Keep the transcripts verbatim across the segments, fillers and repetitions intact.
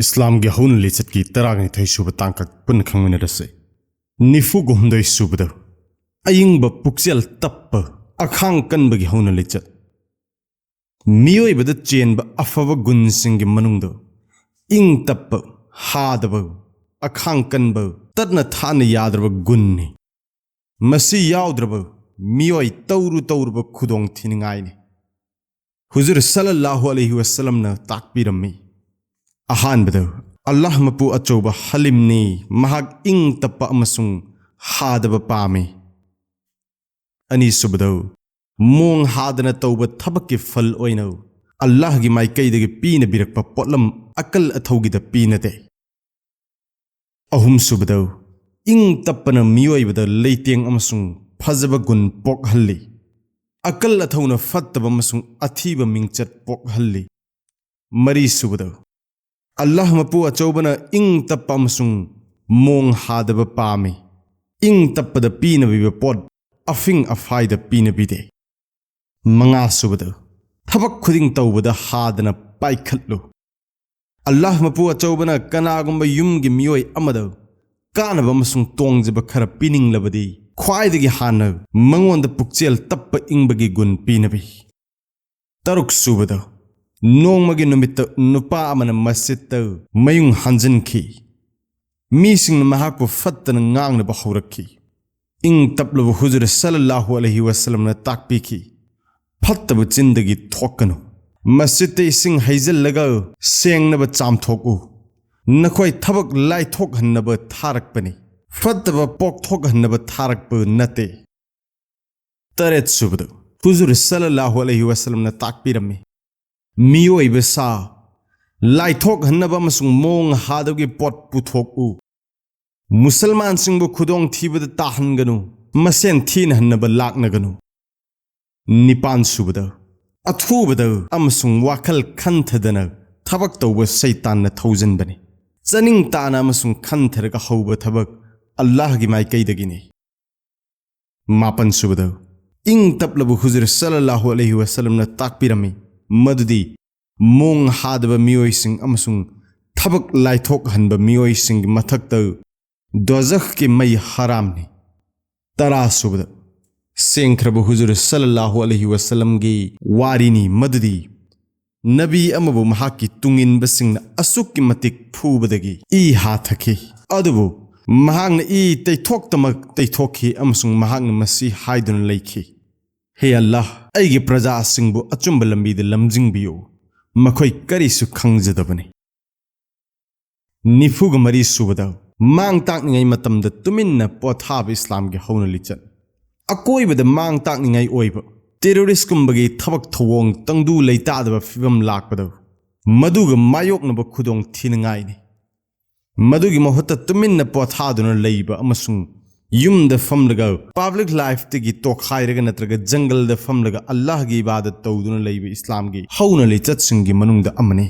ꯏꯁꯂꯥꯝꯒꯤ ꯍꯧꯅ ꯂꯤꯆꯠꯀꯤ ꯇꯔꯥꯅꯤꯊꯣꯏ ꯁꯨꯕ ꯇꯥꯡꯀꯛ ꯄꯨꯟꯅ ꯈꯪꯃꯤꯟꯅꯔꯁꯤ꯫ ꯅꯤꯐꯨꯒ ꯍꯨꯝꯗꯣꯏ ꯁꯨꯕꯗ, ꯑꯏꯪꯕ ꯄꯨꯛꯆꯦꯜ ꯇꯞꯄ, ꯑꯈꯥꯡ ꯀꯟꯕꯒꯤ ꯍꯧꯅ ꯂꯤꯆꯠ꯫ ꯃꯤꯑꯣꯏꯕꯗ ꯆꯦꯟꯕ ꯑꯐꯕ ꯒꯨꯟꯁꯤꯡꯒꯤ ꯃꯅꯨꯡꯗ ꯏꯪ ꯇꯞꯄ, ꯍꯥꯗꯕ, ꯑꯈꯥꯡ ꯀꯟꯕ ꯇꯠꯅ ꯊꯥꯅ ꯌꯥꯗ꯭ꯔꯕ ꯒꯨꯟꯅꯤ꯫ ꯃꯁꯤ ꯌꯥꯎꯗ꯭ꯔꯕ ꯃꯤꯑꯣꯏ ꯇꯧꯔꯨ ꯇꯧꯔꯨꯕ ꯈꯨꯗꯣꯡ ꯊꯤꯅꯤꯡꯉꯥꯏꯅꯤ꯫ ꯍꯨꯖꯨꯔ ꯁꯜꯂꯜꯂꯥꯍꯨ ꯑꯂꯩꯍꯤ ꯋꯁꯜꯂꯝꯅ ꯇꯥꯛꯄꯤꯔꯝꯃꯤ, ꯑꯍꯥꯟꯕꯗ, ꯑꯜꯂꯥꯍ ꯃꯄꯨ ꯑꯆꯧꯕ ꯍꯂꯤꯝꯅꯤ, ꯃꯍꯥꯛ ꯏꯪ ꯇꯞꯄ ꯑꯃꯁꯨꯡ ꯍꯥꯗꯕ ꯄꯥꯝꯃꯤ꯫ ꯑꯅꯤꯁꯨꯕꯗ, ꯃꯣꯡ ꯍꯥꯗꯅ ꯇꯧꯕ ꯊꯕꯛꯀꯤ ꯐꯜ ꯑꯣꯏꯅ ꯑꯜꯂꯥꯍꯒꯤ ꯃꯥꯏꯀꯩꯗꯒꯤ ꯄꯤꯅꯕꯤꯔꯛꯄ ꯄꯣꯠꯂꯝ ꯑꯀꯜ ꯑꯊꯧꯒꯤꯗ ꯄꯤꯅꯗꯦ꯫ ꯑꯍꯨꯝꯁꯨꯕꯗ, ꯏꯪ ꯇꯞꯄꯅ ꯃꯤꯑꯣꯏꯕꯗ ꯂꯩꯇꯦꯡ ꯑꯃꯁꯨꯡ ꯐꯖꯕ ꯒꯨꯟ ꯄꯣꯛꯍꯜꯂꯤ꯫ ꯑꯀꯜ ꯑꯊꯧꯅ ꯐꯠꯇꯕ ꯑꯃꯁꯨꯡ ꯑꯊꯤꯕ ꯃꯤꯡꯆꯠ ꯄꯣꯛꯍꯜꯂꯤ꯫ ꯃꯔꯤꯁꯨꯕꯗ, ꯑꯜꯂꯥꯍ ꯃꯄꯨ ꯑꯆꯧꯕꯅ ꯏꯪ ꯇꯞꯄ ꯑꯃꯁꯨꯡ ꯃꯣꯡ ꯍꯥꯗꯕ ꯄꯥꯝꯃꯤ꯫ ꯏꯪ ꯇꯞꯄꯗ ꯄꯤꯅꯕꯤꯕ ꯄꯣꯠ ꯑꯐꯤꯡ ꯑꯐꯥꯏꯗ ꯄꯤꯅꯕꯤꯗꯦ꯫ ꯃꯉꯥꯁꯨꯕꯗ, ꯊꯕꯛ ꯈꯨꯗꯤꯡ ꯇꯧꯕꯗ ꯍꯥꯗꯅ ꯄꯥꯏꯈꯠꯂꯨ꯫ ꯑꯜꯂꯥꯍ ꯃꯄꯨ ꯑꯆꯧꯕꯅ ꯀꯅꯥꯒꯨꯝꯕ ꯌꯨꯝꯒꯤ ꯃꯤꯑꯣꯏ ꯑꯃꯗ ꯀꯥꯅꯕ ꯑꯃꯁꯨꯡ ꯇꯣꯡꯖꯕ ꯈꯔ ꯄꯤꯅꯤꯡꯂꯕꯗꯤ, ꯈ꯭ꯋꯥꯏꯗꯒꯤ ꯍꯥꯟꯅ ꯃꯉꯣꯟꯗ ꯄꯨꯛꯆꯦꯜ ꯇꯞꯄ ꯏꯪꯕꯒꯤ ꯒꯨꯟ ꯄꯤꯅꯕꯤ꯫ ꯇꯔꯨꯛꯁꯨꯕꯗ, ꯅꯣꯡꯃꯒꯤ ꯅꯨꯃꯤꯠꯇ ꯅꯨꯄꯥ ꯑꯃꯅ ꯃꯁꯖꯤꯠꯇ ꯃꯌꯨꯡ ꯍꯟꯖꯤꯟꯈꯤ꯫ ꯃꯤꯁꯤꯡꯅ ꯃꯍꯥꯛꯄꯨ ꯐꯠꯇꯅ ꯉꯥꯡꯅꯕ ꯍꯧꯔꯛꯈꯤ꯫ ꯏꯪ ꯇꯞꯂꯕ ꯍꯨꯖꯨꯔ ꯁꯜꯂꯜꯂꯥꯍꯨ ꯑꯂꯩꯍꯤ ꯋꯁꯜꯂꯝꯅ ꯇꯥꯛꯄꯤꯈꯤ, "ꯐꯠꯇꯕ ꯆꯤꯟꯗꯒꯤ ꯊꯣꯛꯀꯅꯨ꯫ ꯃꯁꯖꯤꯠꯇ ꯏꯁꯤꯡ ꯍꯩꯖꯤꯜꯂꯒ ꯁꯦꯡꯅꯕ ꯆꯥꯝꯊꯣꯛꯎ꯫ ꯅꯈꯣꯏ ꯊꯕꯛ ꯂꯥꯏꯊꯣꯛꯍꯟꯅꯕ ꯊꯥꯔꯛꯄꯅꯤ, ꯐꯠꯇꯕ ꯄꯣꯛꯊꯣꯛꯍꯟꯅꯕ ꯊꯥꯔꯛꯄ ꯅꯠꯇꯦ"꯫ ꯇꯔꯦꯠꯁꯨꯕꯗ, ꯍꯨꯖꯨꯔ ꯁꯜꯂꯜꯂꯥꯍꯨ ꯑꯂꯩꯍꯤ ꯋꯁꯜꯂꯝꯅ ꯇꯥꯛꯄꯤꯔꯝꯃꯤ, "ꯃꯤꯑꯣꯏꯕ ꯁꯥ ꯂꯥꯏꯊꯣꯛꯍꯟꯅꯕ ꯑꯃꯁꯨꯡ ꯃꯑꯣꯡ ꯍꯥꯗꯕꯒꯤ ꯄꯣꯠ ꯄꯨꯊꯣꯛꯎ꯫ ꯃꯨꯁꯜꯃꯥꯟꯁꯤꯡꯕꯨ ꯈꯨꯗꯣꯡꯊꯤꯕꯗ ꯇꯥꯍꯟꯒꯅꯨ, ꯃꯁꯦꯟ ꯊꯤꯅꯍꯟꯅꯕ ꯂꯥꯛꯅꯒꯅꯨ"꯫ ꯅꯤꯄꯥꯟꯁꯨꯕꯗ, ꯑꯊꯨꯕꯗ ꯑꯃꯁꯨꯡ ꯋꯥꯈꯜ ꯈꯟꯊꯗꯅ ꯊꯕꯛ ꯇꯧꯕ ꯁꯩꯇꯥꯟꯅ ꯊꯧꯖꯤꯟꯕꯅꯤ꯫ ꯆꯅꯤꯡ ꯇꯥꯅ ꯑꯃꯁꯨꯡ ꯈꯟꯊꯔꯒ ꯍꯧꯕ ꯊꯕꯛ ꯑꯜꯂꯥꯍꯒꯤ ꯃꯥꯏꯀꯩꯗꯒꯤꯅꯤ꯫ ꯃꯥꯄꯟꯁꯨꯕꯗ, ꯏꯪ ꯇꯞꯂꯕ ꯍꯨꯖꯨꯔ ꯁꯜꯂꯜꯂꯥꯍꯨ ꯑꯂꯩꯍꯤ ꯋꯁꯜꯂꯝꯅ ꯇꯥꯛꯄꯤꯔꯝꯃꯤ ꯃꯗꯨꯗꯤ ꯃꯣꯡ ꯍꯥꯗꯕ ꯃꯤꯑꯣꯏꯁꯤꯡ ꯑꯃꯁꯨꯡ ꯊꯕꯛ ꯂꯥꯏꯊꯣꯛꯍꯟꯕ ꯃꯤꯑꯣꯏꯁꯤꯡꯒꯤ ꯃꯊꯛꯇ ꯗꯣꯖꯈꯀꯤ ꯃꯩ ꯍꯔꯥꯝꯅꯤ꯫ ꯇꯔꯥ ꯁꯨꯕꯗ, ꯁꯦꯡꯈ꯭ꯔꯕ ꯍꯨꯖꯨꯔ ꯁꯜꯂꯜꯂꯥꯍꯨ ꯑꯂꯩꯍꯤ ꯋꯥꯁꯜꯂꯝꯒꯤ ꯋꯥꯔꯤꯅꯤ ꯃꯗꯨꯗꯤ ꯅꯕꯤ ꯑꯃꯕꯨ ꯃꯍꯥꯛꯀꯤ ꯇꯨꯡꯏꯟꯕꯁꯤꯡꯅ ꯑꯁꯨꯛꯀꯤ ꯃꯇꯤꯛ ꯐꯨꯕꯗꯒꯤ ꯏ ꯍꯥꯊꯈꯤ꯫ ꯑꯗꯨꯕꯨ ꯃꯍꯥꯛꯅ ꯏ ꯇꯩꯊꯣꯛꯇꯃꯛ ꯇꯩꯊꯣꯛꯈꯤ ꯑꯃꯁꯨꯡ ꯃꯍꯥꯛꯅ ꯃꯁꯤ ꯍꯥꯏꯗꯨꯅ ꯂꯩꯈꯤ, "ꯍꯦ ꯑꯜꯂꯥꯍ, ꯑꯩꯒꯤ ꯄ꯭ꯔꯖꯥꯁꯤꯡꯕꯨ ꯑꯆꯨꯝꯕ ꯂꯝꯕꯤꯗ ꯂꯝꯖꯤꯡꯕꯤꯌꯨ, ꯃꯈꯣꯏ ꯀꯔꯤꯁꯨ ꯈꯪꯖꯗꯕꯅꯤ"꯫ ꯅꯤꯐꯨꯒ ꯃꯔꯤ ꯁꯨꯕꯗ, ꯃꯥꯡ ꯇꯥꯛꯅꯤꯡꯉꯥꯏ ꯃꯇꯝꯗ ꯇꯨꯃꯤꯟꯅ ꯄꯣꯊꯥꯕ ꯏꯁꯂꯥꯝꯒꯤ ꯍꯧꯅ ꯂꯤꯆꯠ꯫ ꯑꯀꯣꯏꯕꯗ ꯃꯥꯡ ꯇꯥꯛꯅꯤꯡꯉꯥꯏ ꯑꯣꯏꯕ ꯇꯦꯔꯣꯔꯤꯁꯀꯨꯝꯕꯒꯤ ꯊꯕꯛ ꯊꯧꯑꯣꯡ ꯇꯪꯗꯨ ꯂꯩꯇꯥꯗꯕ ꯐꯤꯕꯝ ꯂꯥꯛꯄꯗ ꯃꯗꯨꯒ ꯃꯥꯌꯣꯛꯅꯕ ꯈꯨꯗꯣꯡ ꯊꯤꯅꯉꯥꯏꯅꯤ꯫ ꯃꯗꯨꯒꯤ ꯃꯍꯨꯠꯇ ꯇꯨꯃꯤꯟꯅ ꯄꯣꯊꯥꯗꯨꯅ ꯂꯩꯕ ꯑꯃꯁꯨꯡ ꯌꯨꯝꯗ ꯐꯝꯂꯒ ꯄꯕ꯭ꯂꯤꯛ ꯂꯥꯏꯐꯇꯒꯤ ꯇꯣꯈꯥꯏꯔꯒ ꯅꯠꯇ꯭ꯔꯒ ꯖꯪꯒꯜꯗ ꯐꯝꯂꯒ ꯑꯜꯂꯥꯍꯒꯤ ꯏꯕꯥꯗꯠ ꯇꯧꯗꯨꯅ ꯂꯩꯕ ꯏꯁꯂꯥꯝꯒꯤ ꯍꯧꯅ ꯂꯤꯆꯠꯁꯤꯡꯒꯤ ꯃꯅꯨꯡꯗ ꯑꯃꯅꯤ꯫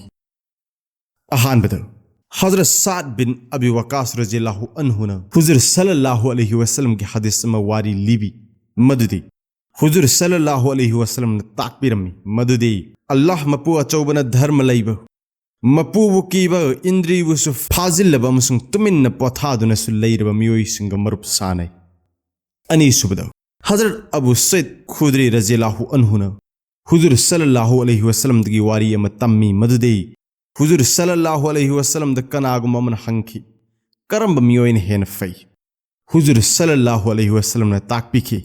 ꯑꯍꯥꯟꯕꯗ, ꯍꯖꯔꯠ ꯁꯥꯗ ꯕꯤꯟ ꯑꯕꯤ ꯋꯀꯥꯁ ꯔꯖꯤꯌꯜꯂꯥꯍꯨ ꯑꯟꯍꯨꯅ ꯍꯨꯖꯨꯔ ꯁꯜꯂꯜꯂꯥꯍꯨ ꯑꯂꯩꯍꯤ ꯋꯁꯜꯂꯝꯒꯤ ꯍꯗꯤꯁ ꯑꯃ ꯋꯥꯔꯤ ꯂꯤꯕꯤ, ꯃꯗꯨꯗꯤ ꯍꯨꯖꯨꯔ ꯁꯜꯂꯜꯂꯥꯍꯨ ꯑꯂꯩꯍꯤ ꯋꯁꯜꯂꯝꯅ ꯇꯥꯛꯄꯤꯔꯝꯃꯤ ꯃꯗꯨꯗꯤ ꯑꯜꯂꯥꯍ ꯃꯄꯨ ꯑꯆꯧꯕꯅ ꯙꯔꯃ ꯂꯩꯕ, ꯃꯄꯨꯕꯨ ꯀꯤꯕ, ꯏꯟꯗ꯭ꯔꯤꯕꯨꯁꯨ ꯐꯥꯖꯤꯜꯂꯕ ꯑꯃꯁꯨꯡ ꯇꯨꯃꯤꯟꯅ ꯄꯣꯊꯥꯗꯨꯅꯁꯨ ꯂꯩꯔꯕ ꯃꯤꯑꯣꯏꯁꯤꯡꯒ ꯃꯔꯨꯞ ꯁꯥꯟꯅꯩ꯫ ꯑꯅꯤꯁꯨꯕꯗ, ꯍꯖꯔꯠ ꯑꯕꯨ ꯁꯩꯗ ꯈꯨꯗ꯭ꯔꯤ ꯔꯖꯤꯌꯜꯂꯥꯍꯨ ꯑꯟꯍꯨꯅ ꯍꯨꯖꯨꯔ ꯁꯜꯂꯜꯂꯥꯍꯨ ꯑꯂꯩꯍꯤ ꯋꯁꯜꯂꯝꯗꯒꯤ ꯋꯥꯔꯤ ꯑꯃ ꯇꯝꯃꯤ ꯃꯗꯨꯗꯤ ꯍꯨꯖꯨꯔ ꯁꯜꯂꯜꯂꯥꯍꯨ ꯑꯂꯩꯍꯤ ꯋꯁꯜꯂꯝꯗ ꯀꯅꯥꯒꯨꯝꯕ ꯑꯃꯅ ꯍꯪꯈꯤ, "ꯀꯔꯝꯕ ꯃꯤꯑꯣꯏꯅ ꯍꯦꯟꯅ ꯐꯩ?" ꯍꯨꯖꯨꯔ ꯁꯜꯂꯜꯂꯥꯍꯨ ꯑꯂꯩꯍꯤ ꯋꯁꯜꯂꯝꯅ ꯇꯥꯛꯄꯤꯈꯤ,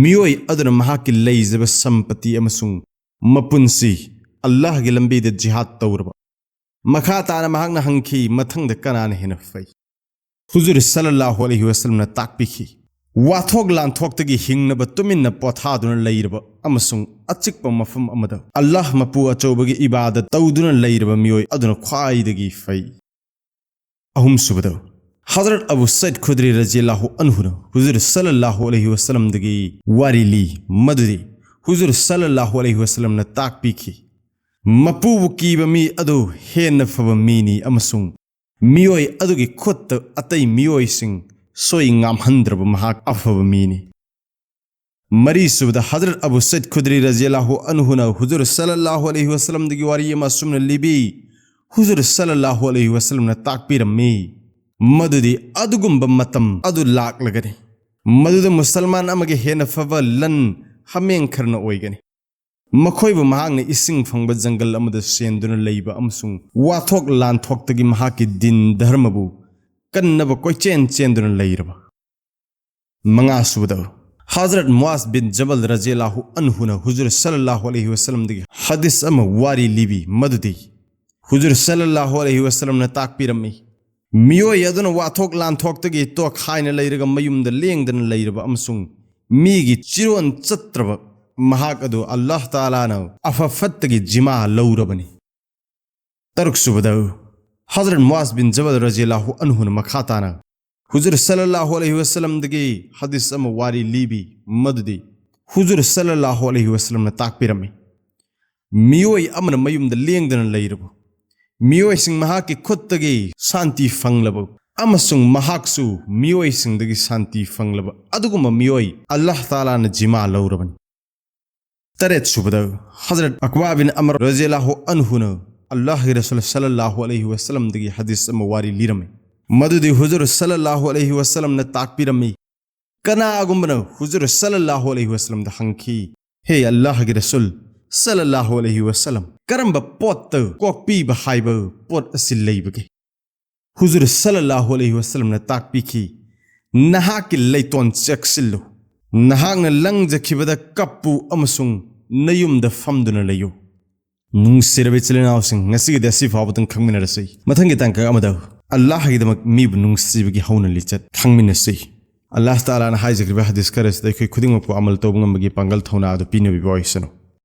"ꯃꯤꯑꯣꯏ ꯑꯗꯨꯅ ꯃꯍꯥꯛꯀꯤ ꯂꯩꯖꯕ ꯁꯝꯄꯇꯤ ꯑꯃꯁꯨꯡ ꯃꯄꯨꯟꯁꯤ ꯑꯜꯂꯥꯍꯒꯤ ꯂꯝꯕꯤꯗ ꯖꯤꯍꯥꯗ ꯇꯧꯔꯕ"꯫ ꯃꯈꯥ ꯇꯥꯅ ꯃꯍꯥꯛꯅ ꯍꯪꯈꯤ, "ꯃꯊꯪꯗ ꯀꯅꯥꯅ ꯍꯦꯟꯅ ꯐꯩ?" ꯍꯨꯖꯨꯔ ꯁꯜꯂꯜꯂꯥꯍꯨ ꯑꯂꯩꯍꯤ ꯋꯁꯜꯂꯝꯅ ꯇꯥꯛꯄꯤꯈꯤ, "ꯋꯥꯊꯣꯛ ꯂꯥꯟꯊꯣꯛꯇꯒꯤ ꯍꯤꯡꯅꯕ ꯇꯨꯃꯤꯟꯅ ꯄꯣꯊꯥꯗꯨꯅ ꯂꯩꯔꯕ ꯑꯃꯁꯨꯡ ꯑꯆꯤꯛꯄ ꯃꯐꯝ ꯑꯃꯗ ꯑꯜꯂꯥꯍ ꯃꯄꯨ ꯑꯆꯧꯕꯒꯤ ꯏꯕꯥꯗꯠ ꯇꯧꯗꯨꯅ ꯂꯩꯔꯕ ꯃꯤꯑꯣꯏ ꯑꯗꯨꯅ ꯈ꯭ꯋꯥꯏꯗꯒꯤ ꯐꯩ"꯫ ꯑꯍꯨꯝꯁꯨꯕꯗ, ꯍꯖꯔꯠ ꯑꯕꯨ ꯁꯩꯗ ꯈꯨꯗ꯭ꯔꯤ ꯔꯖꯤꯌꯜꯂꯥꯍꯨ ꯑꯟꯍꯨꯅ ꯍꯨꯖꯨꯔ ꯁꯜꯂꯜꯂꯥꯍꯨ ꯑꯂꯩꯍꯤ ꯋꯁꯜꯂꯝꯗꯒꯤ ꯋꯥꯔꯤ ꯂꯤ ꯃꯗꯨꯗꯤ ꯍꯨꯖꯨꯔ ꯁꯜꯂꯜꯂꯥꯍꯨ ꯑꯂꯩꯍꯤ ꯋꯁꯜꯂꯝꯅ ꯇꯥꯛꯄꯤꯈꯤ, "ꯃꯄꯨꯕꯨ ꯀꯤꯕ ꯃꯤ ꯑꯗꯨ ꯍꯦꯟꯅ ꯐꯕ ꯃꯤꯅꯤ ꯑꯃꯁꯨꯡ ꯃꯤꯑꯣꯏ ꯑꯗꯨꯒꯤ ꯈꯨꯠꯇ ꯑꯇꯩ ꯃꯤꯑꯣꯏꯁꯤꯡ ꯁꯣꯏ ꯉꯥꯝꯍꯟꯗ꯭ꯔꯕ ꯃꯍꯥꯛ ꯑꯐꯕ ꯃꯤꯅꯤ"꯫ ꯃꯔꯤꯁꯨꯕꯗ, ꯍꯖꯔꯠ ꯑꯕꯨ ꯁꯩꯗ ꯈꯨꯗ꯭ꯔꯤ ꯔꯖꯤꯌꯜꯂꯥꯍꯨ ꯑꯟꯍꯨꯅ ꯍꯨꯖꯨꯔ ꯁꯜꯂꯜꯂꯥꯍꯨ ꯑꯂꯩꯍꯤ ꯋꯁꯜꯂꯝꯗꯒꯤ ꯋꯥꯔꯤ ꯑꯃ ꯑꯁꯨꯝꯅ ꯂꯤꯕꯤ, ꯍꯨꯖꯨꯔ ꯁꯜꯂꯜꯂꯥꯍꯨ ꯑꯂꯩꯍꯤ ꯋꯁꯜꯂꯝꯅ ꯇꯥꯛꯄꯤꯔꯝꯃꯤ ꯃꯗꯨꯗꯤ ꯑꯗꯨꯒꯨꯝꯕ ꯃꯇꯝ ꯑꯗꯨ ꯂꯥꯛꯂꯒꯅꯤ, ꯃꯗꯨꯗ ꯃꯨꯁꯜꯃꯥꯟ ꯑꯃꯒꯤ ꯍꯦꯟꯅ ꯐꯕ ꯂꯟ ꯍꯥꯃꯦꯡ ꯈꯔꯅ ꯑꯣꯏꯒꯅꯤ꯫ ꯃꯈꯣꯏꯕꯨ ꯃꯍꯥꯛꯅ ꯏꯁꯤꯡ ꯐꯪꯕ ꯖꯪꯒꯜ ꯑꯃꯗ ꯆꯦꯟꯗꯨꯅ ꯂꯩꯕ ꯑꯃꯁꯨꯡ ꯋꯥꯊꯣꯛ ꯂꯥꯟꯊꯣꯛꯇꯒꯤ ꯃꯍꯥꯛꯀꯤ ꯗꯤꯟ ꯙꯔꯃꯕꯨ ꯀꯟꯅꯕ ꯀꯣꯏꯆꯦꯟ ꯆꯦꯟꯗꯨꯅ ꯂꯩꯔꯕ꯫ ꯃꯉꯥꯁꯨꯕꯗ, ꯍꯖꯔꯠ ꯃꯨꯑꯥꯖ ꯕꯤꯟ ꯖꯕꯜ ꯔꯖꯤꯌꯜꯂꯥꯍꯨ ꯑꯟꯍꯨꯅ ꯍꯨꯖꯨꯔ ꯁꯜꯂꯜꯂꯥꯍꯨ ꯑꯂꯩꯍꯤ ꯋꯁꯜꯂꯝꯗꯒꯤ ꯍꯗꯤꯁ ꯑꯃ ꯋꯥꯔꯤ ꯂꯤꯕꯤ ꯃꯗꯨꯗꯤ, ꯍꯨꯖꯨꯔ ꯁꯜꯂꯜꯂꯥꯍꯨ ꯑꯂꯩꯍꯤ ꯋꯁꯜꯂꯝꯅ ꯇꯥꯛꯄꯤꯔꯝꯃꯤ, ꯃꯤꯑꯣꯏ ꯑꯗꯨꯅ ꯋꯥꯊꯣꯛ ꯂꯥꯟꯊꯣꯛꯇꯒꯤ ꯇꯣꯈꯥꯏꯅ ꯂꯩꯔꯒ ꯃꯌꯨꯝꯗ ꯂꯦꯡꯗꯅ ꯂꯩꯔꯕ ꯑꯃꯁꯨꯡ ꯃꯤꯒꯤ ꯆꯤꯔꯣꯟ ꯆꯠꯇ꯭ꯔꯕ ꯃꯍꯥꯛ ꯑꯗꯨ ꯑꯜꯂꯥꯍ ꯇꯥꯂꯥꯅ ꯑꯐ ꯐꯠꯇꯒꯤ ꯖꯤꯃꯥ ꯂꯧꯔꯕꯅꯤ꯫ ꯇꯔꯨꯛꯁꯨꯕꯗ, ꯍꯖꯔꯠ ꯃꯨꯑꯥꯖ ꯕꯤꯟ ꯖꯕꯜ ꯔꯖꯤꯌꯜꯂꯥꯍꯨ ꯑꯟꯍꯨꯅ ꯃꯈꯥ ꯇꯥꯅ ꯍꯨꯖꯨꯔ ꯁꯜꯂꯜꯂꯥꯍꯨ ꯑꯂꯩꯍꯤ ꯋꯁꯜꯂꯝꯗꯒꯤ ꯍꯗꯤꯁ ꯑꯃ ꯋꯥꯔꯤ ꯂꯤꯕꯤ ꯃꯗꯨꯗꯤ, ꯍꯨꯖꯨꯔ ꯁꯜꯂꯜꯂꯥꯍꯨ ꯑꯂꯩꯍꯤ ꯋꯁꯜꯂꯝꯅ ꯇꯥꯛꯄꯤꯔꯝꯃꯤ, ꯃꯤꯑꯣꯏ ꯑꯃꯅ ꯃꯌꯨꯝꯗ ꯂꯦꯡꯗꯅ ꯂꯩꯔꯕ ꯃꯤꯑꯣꯏꯁꯤꯡ ꯃꯍꯥꯛꯀꯤ ꯈꯨꯠꯇꯒꯤ ꯁꯥꯟꯇꯤ ꯐꯪꯂꯕ ꯑꯃꯁꯨꯡ ꯃꯍꯥꯛꯁꯨ ꯃꯤꯑꯣꯏꯁꯤꯡꯗꯒꯤ ꯁꯥꯟꯇꯤ ꯐꯪꯂꯕ ꯑꯗꯨꯒꯨꯝꯕ ꯃꯤꯑꯣꯏ ꯑꯜꯂꯥꯍ ꯇꯥꯂꯥꯅ ꯖꯤꯃꯥ ꯂꯧꯔꯕꯅꯤ꯫ ꯇꯔꯦꯠꯁꯨꯕꯗ, ꯍꯖꯔꯠ ꯑꯛꯕꯥ ꯕꯤꯟ ꯑꯃꯔ ꯔꯖꯤꯌꯜꯂꯥꯍꯨ ꯑꯟꯍꯨꯅ ꯑꯜꯂꯥꯍꯒꯤ ꯔꯁꯨꯜ ꯁꯜꯂꯜꯂꯥꯍꯨ ꯑꯂꯩꯍꯤ ꯋꯁꯜꯂꯝꯗꯒꯤ ꯍꯗꯤꯁ ꯑꯃ ꯋꯥꯔꯤ ꯂꯤꯔꯝꯃꯤ, ꯃꯗꯨꯗꯤ ꯍꯨꯖꯨꯔ ꯁꯜꯂꯜꯂꯥꯍꯨ ꯑꯂꯩꯍꯤ ꯋꯁꯜꯂꯝꯅ ꯇꯥꯛꯄꯤꯔꯝꯃꯤ, ꯀꯅꯥꯒꯨꯝꯕꯅ ꯍꯨꯖꯨꯔ ꯁꯜꯂꯜꯂꯥꯍꯨ ꯑꯂꯩꯍꯤ ꯋꯁꯜꯂꯝꯗ ꯍꯪꯈꯤ, "ꯍꯦ ꯑꯜꯂꯥꯍꯒꯤ ꯔꯁꯨꯜ ꯁꯜꯂꯜꯂꯥꯍꯨ ꯑꯂꯩꯍꯤ ꯋꯁꯜꯂꯝ, ꯀꯔꯝꯕ ꯄꯣꯠꯇ ꯀꯣꯛꯄꯤꯕ ꯍꯥꯏꯕ ꯄꯣꯠ ꯑꯁꯤ ꯂꯩꯕꯒꯦ?" ꯍꯨꯖꯨꯔ ꯁꯜꯂꯜꯂꯥꯍꯨ ꯑꯂꯩꯍꯤ ꯋꯁꯜꯂꯝꯅ ꯇꯥꯛꯄꯤꯈꯤ, "ꯅꯍꯥꯛꯀꯤ ꯂꯩꯇꯣꯟ ꯆꯦꯛꯁꯤꯜꯂꯨ, ꯅꯍꯥꯛꯅ ꯂꯪꯖꯈꯤꯕꯗ ꯀꯞꯄꯨ ꯑꯃꯁꯨꯡ ꯅꯌꯨꯝꯗ ꯐꯝꯗꯨꯅ ꯂꯩꯌꯨ꯫" ꯅꯨꯡꯁꯤꯔꯕ ꯏꯆꯤꯜ ꯏꯅꯥꯎꯁꯤꯡ, ꯉꯁꯤꯒꯤꯗꯤ ꯑꯁꯤ ꯐꯥꯎꯕꯗꯪ ꯈꯪꯃꯤꯟꯅꯔꯁꯤ꯫ ꯃꯊꯪꯒꯤ ꯇꯥꯡꯀꯛ ꯑꯃꯗ ꯑꯜꯂꯥꯍꯒꯤꯗꯃꯛ ꯃꯤꯕꯨ ꯅꯨꯡꯁꯤꯕꯒꯤ ꯍꯧꯅ ꯂꯤꯆꯠ ꯈꯪꯃꯤꯟꯅꯁꯤ꯫ ꯑꯜꯂꯥꯍ ꯇꯥꯂꯥꯅ ꯍꯥꯏꯖꯈ꯭ꯔꯤꯕ ꯍꯗꯤꯁ ꯈꯔꯁꯤꯗ ꯑꯩꯈꯣꯏ ꯈꯨꯗꯤꯡꯃꯛꯄꯨ ꯑꯃꯜ ꯇꯧꯕ ꯉꯝꯕꯒꯤ ꯄꯥꯡꯒꯜ ꯊꯧꯅꯥ ꯑꯗꯨ ꯄꯤꯅꯕꯤꯕ ꯑꯣꯏꯁꯅꯨ꯫